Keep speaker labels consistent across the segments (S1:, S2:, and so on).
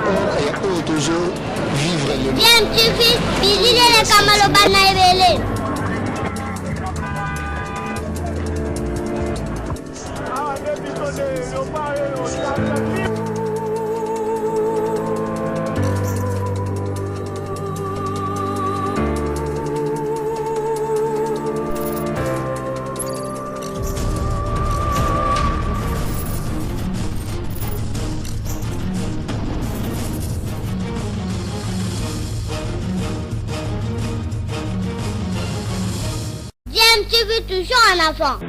S1: rapport ya oyo tozo vivre lelo.
S2: DMTV, bilili eleka maloba na ebele. DMTV toujours en avant.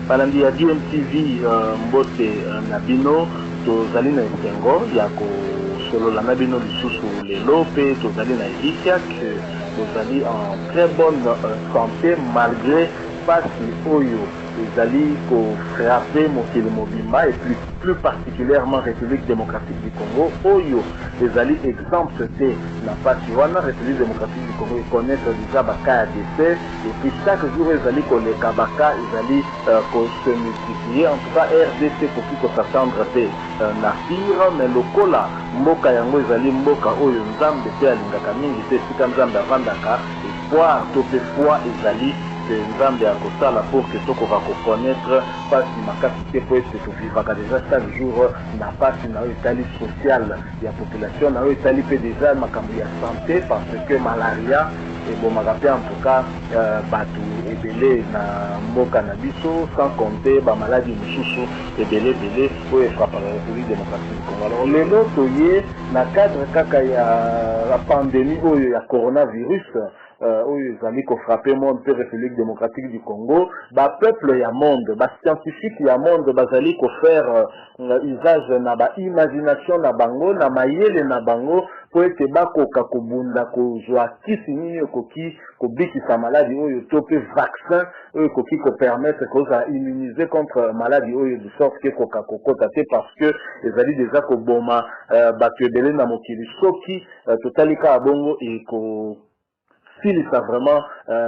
S3: Balandi ya DMTV mbote na bino, tozali na esengo ya kosolola na bino lisusu lelo pe tozali na elikya que bozali en très bonne sante malgre pasi oyo ezali ko frapper mokili mobimba et plus plus particulièrement Republique democratique du Congo oyo ezali exempte te na pasi wana. Republique democratique du Congo e connaitre dejà ba cas ya decès et puis chaque jour oyo ezali koleka ba cas ezali ko se multiplier. En tout cas rdc ekoki ko s'attendre te na pire, mais lokola mboka yango ezali mboka oyo Nzambe pe alingaka mingi pe esika Nzambe avandaka, espoir to pe foi ezali que Nzambe akosala pour que tokoka ko connaitre pasi makasi te po ete to vivaka dejà chaque jour na pasi na oyo etali social ya population, na oyo etali pe dejà makambo ya sante parce que malaria ebomaka pe en tout cas batu ebele na mboka na biso sans compter ba maladi mosusu ebele ebele oyo e frappaka Republique democratique du Congo. Alors lelo toye na cadre kaka ya pandemie oyo ya coronavirus oyo ezali ko frapper monde mpe Republique democratique du Congo, ba peuples ya monde, ba scientifiques ya monde bazali ko faire usage na ba imagination na bango, na mayele na bango mpo ete bakoka kobunda kozwa kisi nini ekoki kobikisa maladi oyo to mpe vaccin oyo ekoki ko permettre kozala immunise contre maladi oyo de sorte que ekoka kokota te parce que ezali dejà koboma bato ebele na mokili. Soki totali kaka bongo eko silisa vraiment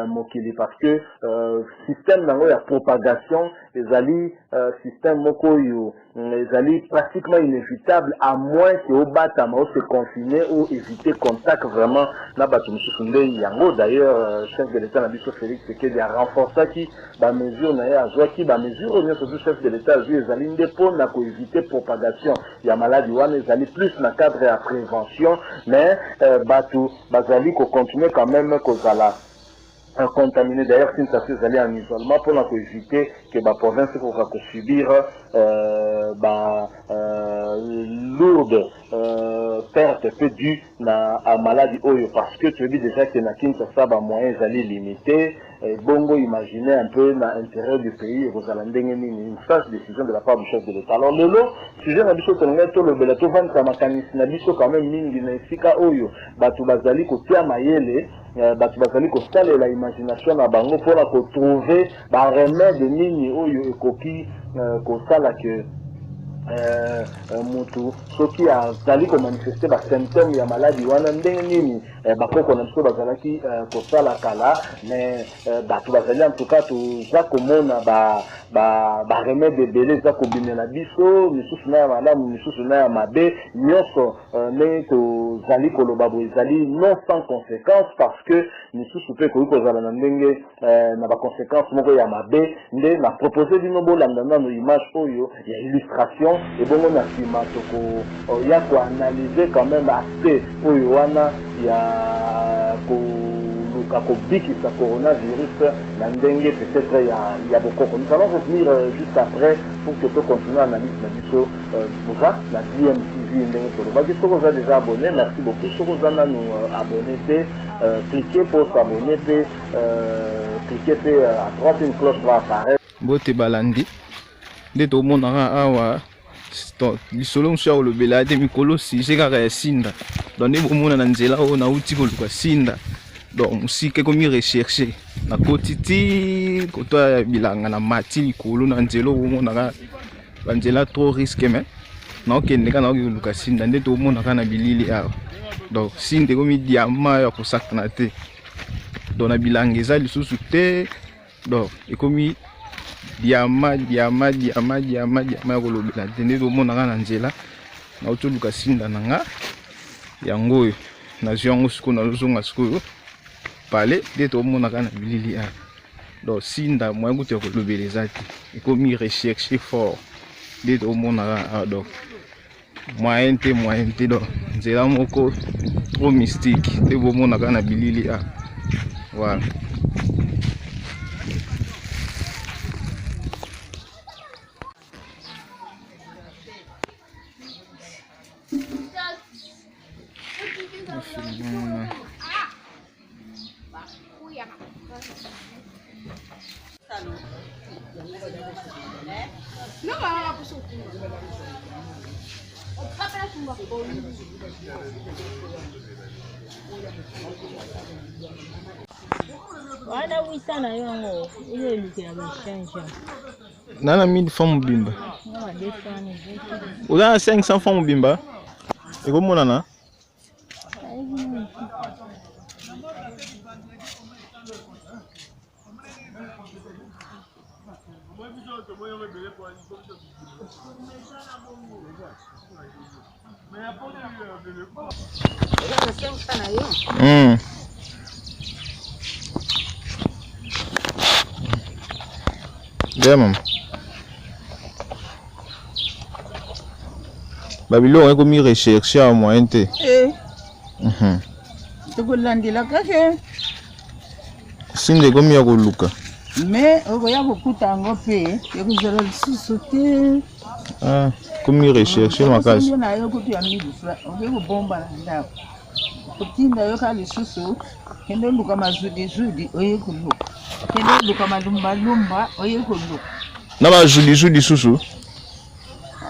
S3: mokili parce que système nango ya propagation ezali système moko oyo ezali pratiquement inévitable à moins que obatama o se confiner ou éviter contact vraiment na bato mosusu. Nde yango d'ailleurs chef de l'État na biso Félix Tshisekedi a renforçaki ba mesures na ye, azwaki ba mesures oyo nyonso tu chef de l'État azwi ezali nde mpona koéviter propagation ya maladi wana, ezali plus na cadre ya prévention, mais bato bazali kocontinuer quand même kozala contaminé. D'ailleurs Kinshasa ezali en isolement mpona koéviter que ba province ekoka kosubir ba lourde perte mpe dû na maladi oyo, parce que toyebi déjà que na Kinshasa ba moyens ezali limité. Bongo imaginez un peu na intérieur du pays ekozala ndenge nini? Une sage décision de la part du chef de l'État. Alors lelo sujet na biso tolingai tolobela, tovandisa makanisi na biso quand même mingi na esika oyo bato bazali kotia mayele, bato bazali kosalela imagination na bango mpona kotrouver baremède nini oyo ekoki kosala ke motu soki azali komanifester basymptôme ya maladi wana, ndenge nini bakoko na biso bazalaki kosala kala. Mais bato bazali, en tout cas toza komona baremède ebele eza kobimela biso, misusu na ya malamu, misusu na ya mabe. Nyonso ndenge tozali koloba boye ezali non sans conséquence, parce que misusu mpe ekoki kozala na ndenge na baconséquence moko ya mabe. Nde na propose bino bolanda nano image oyo ya illustration, ebongo na nsima tokoya koanalyser quand même aspect oyo wana ya koluka kobikisa coronavirus na ndenge peut-être ya bokoko. Nous allons revenir juste après pour que tocontinue analyse na biso. Boza na DMTV, ndenge tolobaki, soki oza déjà abonné, merci beaucoup. Soki oza nanu abonné te, cliquez pour s'abonner mpe cliquez mpe à droite, une cloche va apparaître.
S4: Mbote balandi, nde tomonaka awa lisolo mosusu ya kolobela te mikolo, sujet kaka ya sinda. Donc nde bomona na nzela oyo nauti koluka sinda, donc mosika ekomi recherche, nakoti ti koto ya bilanga na mati likolo na nzela oyo bomonaka banzela trop risque, mais naokende kaka, naoki koluka sinda. Nde tomonaka na bilili awa, donc sinda ekomi diamant ya kosakana te. Donc na bilanga eza lisusu te, donc ekomi diamant, diamant, diamant, diamant, diamant ya kolobela te. Nde tomonaka na nzela. Nauti oluka sinda na nga yango oyo nazwi yango sikoyo, nazozonga sikoyo pale nde tomonaka na bilili awa. Donc sinda moyen kutu ya kolobela eza te, ekomi recherche fort nde tomonaka awa. Donc moyen te, moyen te. Donc nzela moko trop mystique nde bomonaka na bilili awa. Voilà.
S5: Wana wisa na yo yango oyo elukela ba change.
S4: Na na 1000 francs mobimba. Oza na 500 francs mobimba ekomonana. Yeah, mama. Babiloko ekomi recherche ya moyen te.
S6: Eh. Tokolandela kaka.
S4: Sinda ekomi ya koluka.
S6: Me okoya kokuta yango mpe ekozala lisusu te.
S4: Ah, komi recherche makasi.
S6: Yo na yo kutu ya 1000 francs okoki kobomba na ndako. Kotinda yo kaka lisusu kende oluka mazudizudi oye koluka. Kende oluka malumbalumba oye koluka.
S4: Na bazudizudi susu.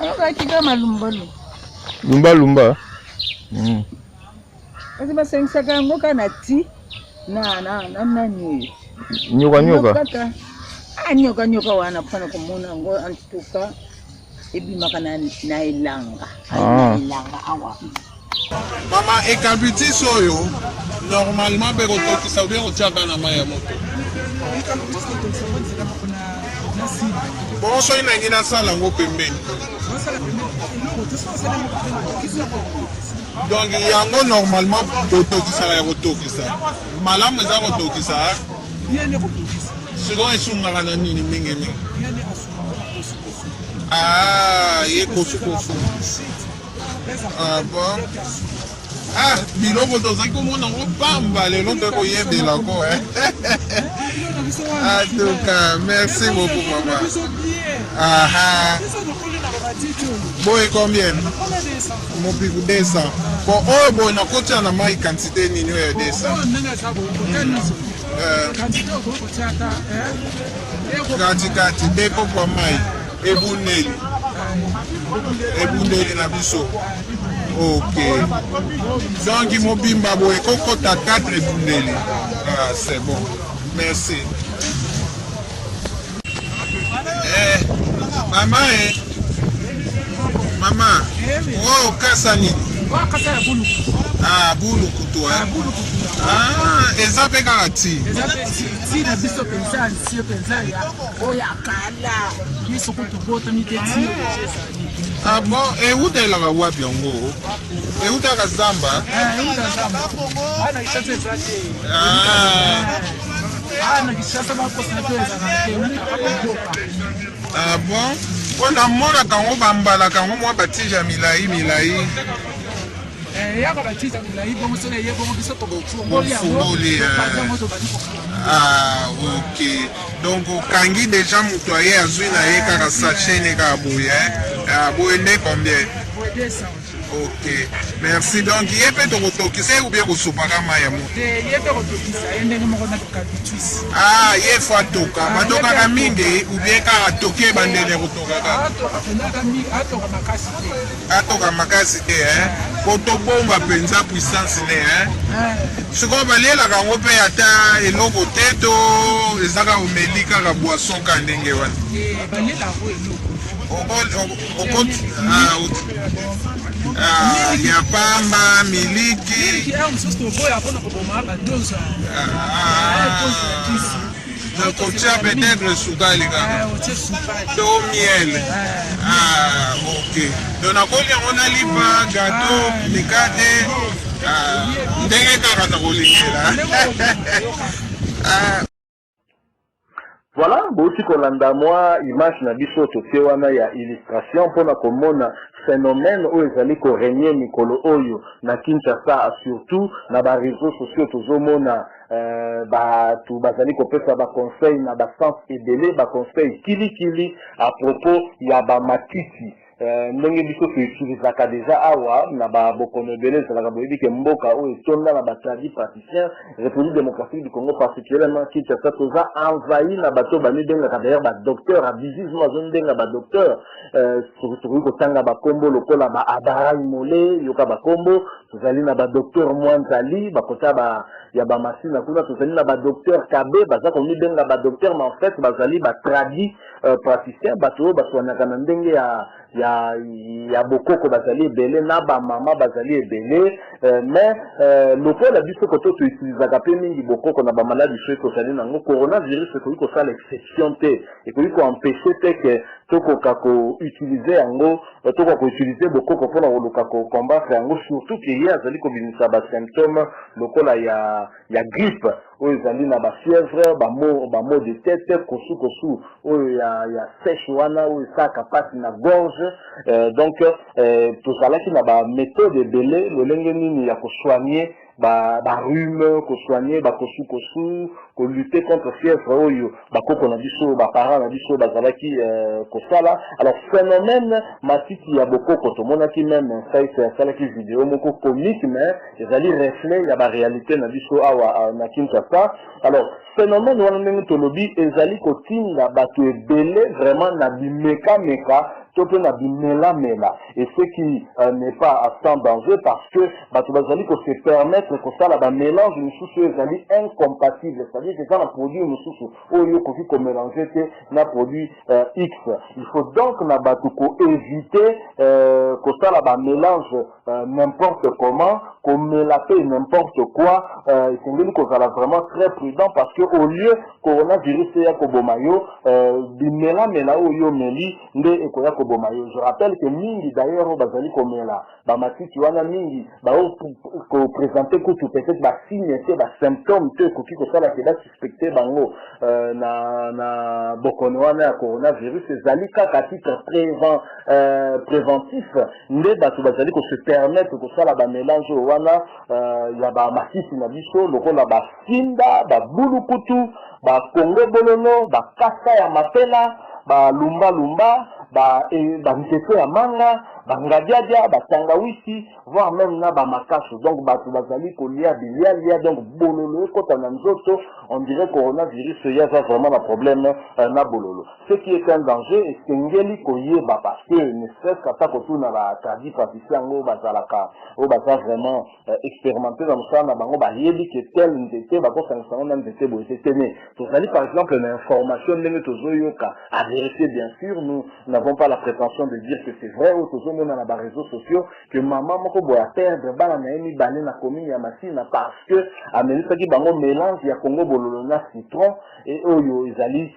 S6: Ayokaki kaka malumbalumba.
S4: Lumbalumba.
S6: Kasi basangisaka yango kaka na ti na na na nani oyo.
S4: Nyoka nyoka.
S6: Kaka. Ah, nyoka nyoka wana mpona komona yango en tout cas ebimaka na, na elanga.
S4: Ah.
S6: Na elanga awa.
S7: Mama eucalyptus oyo normalement mpe kotokisa obien kotiaka na mai ya moto. Bongo soki nangi nasala yango pembeni. Donc yango normalement kotokisaka ya kotokisa malamu eza kotokisa sikoyo esungaka na nini mingi mingi? Ah, ye kosukosu. Ah bon? Ah, biloko tozali komona yango pamba lelo mpe koyebela ko eh. En tout cas, merci beaucoup maman. Aha. Boye combien? Mopiku 200. Bon, oyo boye nakotia na mai quantité nini oyo ya 200? Kati kati de kopo mai ebundeli ebundeli na biso. Ok, donc mobimba boye kokota 4 ebundeli. Ah, c'est bon, merci. Eh, mama, eh. Mama, oyo kasa nini? Ah, bulukutu, eh? Ah, eza mpe kaka ti
S8: ti na biso mpenza nsie mpenza ya oyo ya kala, biso ko tobotami te ti.
S7: Ah bon, eutelaka wapi yango? Eutaka zamba?
S8: Euta zamba, ana Kinshasa eza te.
S7: Ah.
S8: Ana Kinshasa bakosana te, ezalaka te, eutaka mboka.
S7: Ah bon, mpo namonaka yango bambalaka yango mwa batije ya milai milai.
S8: Eyaka batije ya milai bongo, soki eye bongo biso tokofungoli yango.
S7: Bofungoli.
S8: Tobandi kofungola.
S7: Ah, ok, donc okangi déjà, moto aye azwi na ye kaka sachet ne kaka boye, eh? Ah, boye nde combien?
S8: Boye 200.
S7: Ok, merci. Donc ye mpe tokotokisa ye ou bien kosopaka mai ya moto?
S8: Te, ye mpe kotokisa ye ndenge moko na eucalyptus.
S7: Ah, ye fo atoka, batokaka mingi ou bien kaka atoki ebandeli ya kotoka kaka?
S8: Atoka mpenza, atoka makasi te.
S7: Atoka makasi te, eh? Po tobomba mpenza puissance ne, eh? Sikoyo balielaka yango mpe ata eloko te to eza kaka omeli kaka boisson ka ndenge wana?
S8: Balielaka yango eloko.
S7: Ah, ya pamba, miliki.
S8: Miliki mosusu toboya mpona koboma badose.
S7: Ah. Nakotia peut-être sukali kaka
S8: eh,
S7: to miel. Ah, ok. Donc nakolia yango na lipa, gâteau, mikate, ah, ndenge kaka nakolingela. Ah.
S3: Voilà, bouti kolanda mwa image na biso totie wana ya illustration mpona komona phénomène oyo ezali korégner mikolo oyo na Kinshasa, surtout na baréseaux sociaux. Tozomona bato bazali kopesa baconseil na basens ebele, baconseil kilikili à propos ya bamatiti. Ndenge biso toutilisaka déjà awa na babokono ebele ezalaka, boyebi ke mboka oyo etonda na batradi-praticien, République démocratique du Congo, particulièrement Kinshasa, toza envahi na bato bamibengaka d'ailleurs badocteur abusivement, azondenga badocteur. Tokoki kotanga bakombo lokola baabarai mole, yoka bakombo. Tozali na badocteur Mwanzali, bakota ba ya bamasina kuna. Tozali na badocteur Kabe, baza komibenga badocteur, mais en fait bazali batradi praticien. Bato oyo baswanaka na ndenge ya bokoko bazali ebele, na bamama bazali ebele. Mais lokola biso koto toutilisaka mpe mingi bokoko na bamaladi soki tozali nango, coronavirus ekoki kosala exception te, ekoki koempêcher te ke tokoka koutiliser yango, tokoka koutiliser bokoko mpona koluka kocombattre yango, surtout ke ye azali kobimisa basymptôme lokola ya grippe oyo ezali na bafièvre, bamaux de tête, kosukosu oyo ya sèche wana oyo esalaka mpasi na gorge. Donc tozalaki na baméthode ebele lolenge nini ya kosoigner barhume, kosoigner bakosukosu, kolutter contre fièvre oyo bakoko na biso, baparent na biso bazalaki kosala. Alors phénomène matiti ya bokoko, tomonaki même Insight asalaki video moko comique, mais ezali reflet ya baréalité na biso awa na Kinshasa. Alors phénomène wana, ndenge tolobi, ezali kotinda bato ebele vraiment na bimekameka to mpe na bimelamela, et ce qui n'est pas sans danger, parce que bato bazali kose permettre kosala bamélange mosusu oyo ezali incompatible, c'est-à-dire que eza na produit mosusu oyo okoki komélange te na produit X. Il faut donc na bato koéviter kosala bamélange n'importe comment, komela mpe n'importe quoi. Esengeli kozala vraiment très prudent, parce que au lieu coronavirus eya koboma yo, bimelamela oyo omeli nde ekoya koboma yo. Je rappelle que mingi d'ailleurs oyo bazali komela bamatiti wana, mingi baokoprésenter kutu peut-être basigne te, basymptôme te ekoki kosala ke basuspecte bango na bokono wana ya coronavirus. Ezali kaka titre préventif nde bato bazali kose permettre kosala bamélange oyo wana ya bamatiti na biso lokola basinda, babulukutu, bakongo bololo, bakasa ya mapela, balumbalumba, banzete ya manga, bangadiadia, batangawisi, voire même na bamakaso. Donc bato bazali kolia bilialia, donc bololo ekɔta na nzoto. On dirait coronavirus ye aza vraiment na problème na bololo, ce qui est un danger. Esengeli koyeba, parce que ne serait-ce ata kotuna batradi praticien yango bazalaka, oyo baza vraiment expérimenté na mosala na bango, bayebi ke tel nzete bakosangisa yango na nzete boye te. Tene tozali par exemple na information ndenge tozoyoka, à vérifier bien sûr, nous n'avons pas la prétention de dire que c'est vrai, oyo tozomona na baréseaux sociaux que mama moko boye aperdre bana na ye mibale na commune ya Masina parce que amelisaki bango mélange ya congo bololo na citron et oyo ezali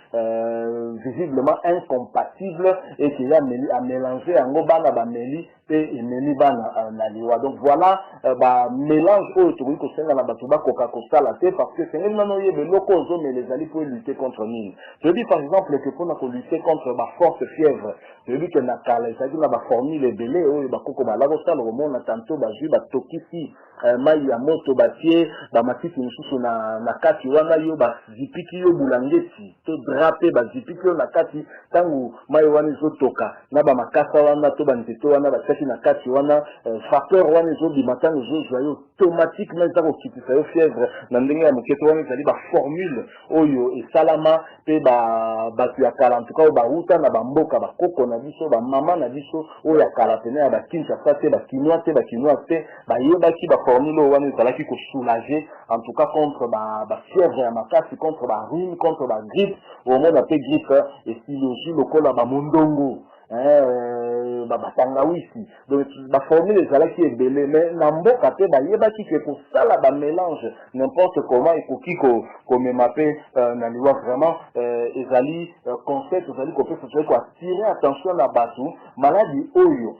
S3: visiblement incompatible, et ke ye amélange yango, bana bameli mpe ememi bana na liwa. Donc voilà, bamélange oyo tokoki kosenga na bato bakoka kosala te, parce que esengeli nano oyeba eloko ozomela ezali mpo elutte contre nini. Toyebi par exemple ke mpona kolutte contre baforte fièvre, toyebi ke na kala ezalaki na baformule ebele oyo bakoko bala kosala. Komona tanto bazwi, batokisi mai ya moto, batie bamatiti mosusu na kati wana, yo bazipiki yo bulangeti to drap mpe bazipiki yo na kati. Ntango mai wana ezotoka na bamakasa wana to banzete wana batiaki na kati wana, vapeur wana ezobima, ntango ezozwa yo, automatiquement eza kokitisa yo fièvre na ndenge ya moke to. Wana ezali baformule oyo esalama mpe bato ya kala, en tout cas oyo bauta na bamboka, bakoko na biso, bamama na biso oyo ya kala pene ya bakinshasa te, bakinois te, bakinois te, bayebaki baformule oyo wana ezalaki kosoulager en tout cas contre bafièvre ya makasi, contre barhume, contre bagrippe. Omona mpe grippe esili, ozwi lokola bamondongo. Hein, batangawisi, donc baformule ezalaki ebele. Mais na mboka mpe bayebaki ke kosala bamélange n'importe comment ekoki komema mpe na liwa. Vraiment ezali conseil tozali kopesa, tozali koattirer attention na bato. Maladi oyo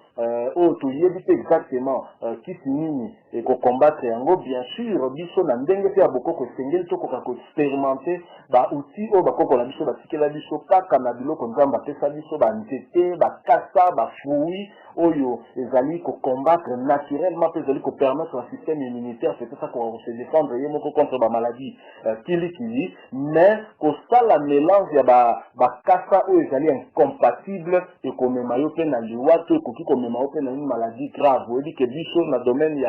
S3: oyo toyebi te exactement kisi nini ekocombattre yango. Bien sûr, biso na ndenge mpe ya bokoko, esengeli tokoka koexpérimenter baoutil oyo bakoko na biso batikela biso, kaka na biloko Nzambe apesa biso, banzete, bakasa, bafruit oyo ezali kocombattre naturellement mpe ezali kopermettre na système immunitaire peut-être akoka kose défendre ye moko contre bamaladie kilikili. Mais kosala mélange ya bakasa oyo ezali incompatible ekomema yo mpe na liwa to ekoki komema yo mpe na une maladie grave. Oyebi ke biso na domaine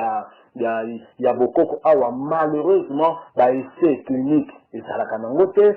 S3: ya bokoko awa, malheureusement, baessai clinique ezalaka nango te.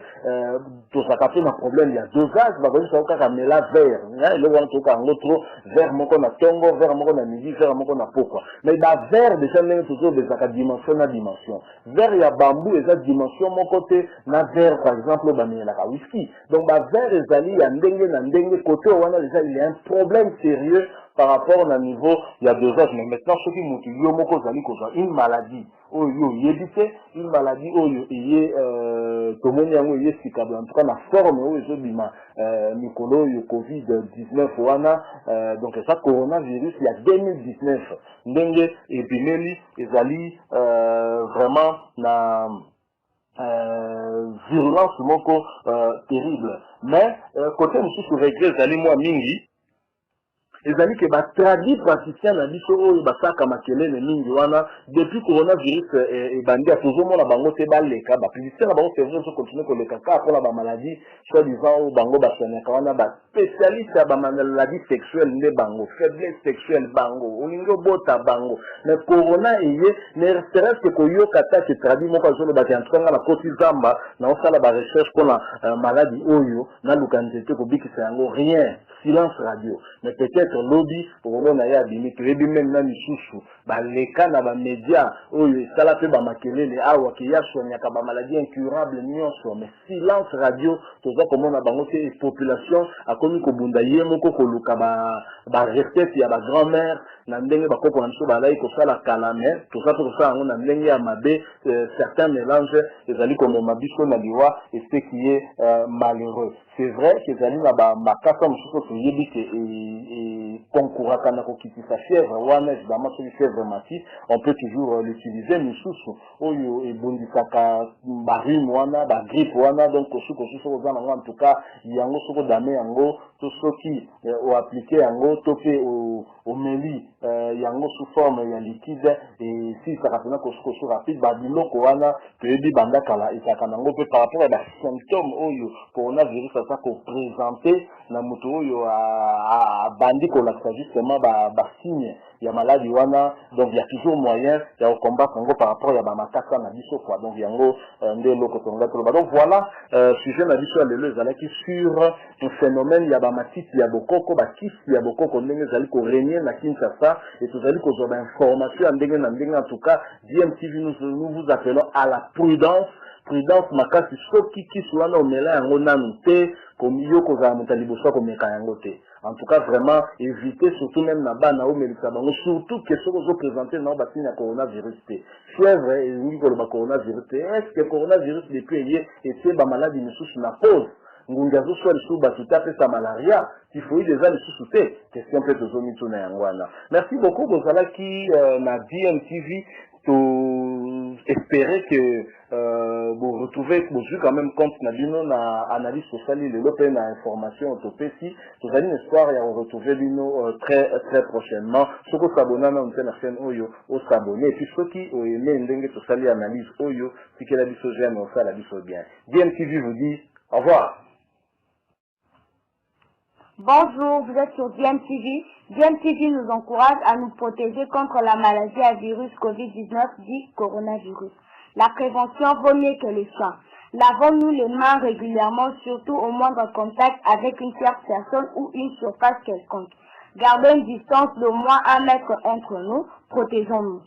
S3: Tozalaka mpe na problème ya dosage. Bakoyebisa kaka mela verre, eloko wana toyoka yango trop, verre moko na ntongo, verre moko na midi, verre moko na pokwa. Mais baverre déjà, ndenge tozobezaka dimension na dimension, verre ya bambu eza dimension moko te na verre par exemple oyo bamelelaka whisky. Donc baverre ezali ya ndenge na ndenge. Côté wana déjà il y a un problème sérieux par rapport na niveau ya dosage. Mais maintenant, soki motu yo moko ozali kozwa une maladie oyo yo oyebi te, une maladie oyo eye, tomoni yango eye sika, en tout cas na forme oyo ezobima mikolo oyo, Covid 19 wana, donc eza coronavirus ya 2019 ndenge ebimeli, ezali vraiment na virulence moko terrible. Mais côté mosusu, regret ezali mwa mingi, ezali ke batradi-praticien na biso oyo basalaka makelele mingi wana, depuis coronavirus ebandi, tozomona bango te baleka bapublicité na bango. C'est vrai, ezocontinuer koleka kaka mpona bamaladie soi-disant oyo bango basoignaka wana. Baspécialiste ya bamaladie sexuelle nde bango, faiblesse sexuelle bango, olingi obota bango. Mais corona eye, ne serait-ce que koyoka ta ke tradi moko azolobaki: "En tout cas, nga nakoti zamba, naosala barecherche mpona maladi oyo, naluka nzete kobikisa yango." Rien, silence radio. Mais peut-être lobi okomona ye abimi. Toyebi même na misusu baleka na bamédia oyo esala mpe bamakelele awa ke ya soignaka bamaladie incurable nyonso, mais silence radio, toza komona bango te. Population akomi kobunda ye moko koluka barecette ya bagrand mère na ndenge bakoko na biso balai kosala kala. Mais toza mpe kosala yango na ndenge ya mabe. Certains mélange ezali komema biso na liwa, et ce qui est malheureux. C'est vrai ke ezali na bamakasa mosusu toyebi ke ekonkuraka na kokitisa fièvre wana. Évidemment, soki fièvre mati, on peut toujours l'utiliser. Misusu oyo ebundisaka barhume wana, bagrippe wana, donc kosu kosu, soki oza nango, en tout cas yango soki odame yango to soki oappliquer yango to mpe omeli yango sous forme ya liquide, esilisaka mpena kosukosu rapide. Babiloko wana toyebi banda kala ezalaka nango mpe par rapport ya basymptôme oyo coronavirus aza koprésenter na moto oyo abandi kolakisa justement basigne ya maladi wana. Donc il y a toujours moyen ya kocombattre yango par rapport ya bamakasa na biso, quoi. Donc yango nde eloko tonga toloba. Donc voilà, sujet na biso ya lelo ezalaki sur phénomène ya bamatiti ya bokoko, bakisi ya bokoko, ndenge ezali korégner na Kinshasa, et tozali kozwa bainformation ya ndenge na ndenge. En tout cas, DMTV, nous, nous vous appelons à la prudence, prudence makasi. Soki kisi wana omela yango nanu te, yo kozala moto ya liboso akomeka yango te. En tout cas, vraiment éviter, surtout même na bana omelisa bango, surtout ke soki ozoprésenter nao basigne ya coronavirus te. Fièvre elingi koloba coronavirus te. Est ce que coronavirus depuis eye etie bamaladi misusu na pause? Ngungi azoswa lisusu bato te, apesa malaria, typhoïde eza lisusu te? Question mpe tozomituna yango wana. Merci beaucoup, bozalaki na DMTV. To espérer que boretrouve, bozwi quand même compte na bino na analyse tosali lelo mpe na information topesi. Tozali na espoir ya koretrouve bino très très prochainement. Soki osabona nanu te na chaîne oyo, osabonner. Et puis soki oaimé ndenge tosali analyse oyo, tikela biso j'aime, osala biso bien. DMTV vous dit au revoir.
S2: Bonjour, vous êtes sur DMTV. DMTV nous encourage à nous protéger contre la maladie à virus Covid-19, dit coronavirus. La prévention vaut mieux que le soin. Lavons-nous les mains régulièrement, surtout au moindre contact avec une tierce personne ou une surface quelconque. Gardons une distance d'au moins 1 mètre entre nous. Protégeons-nous.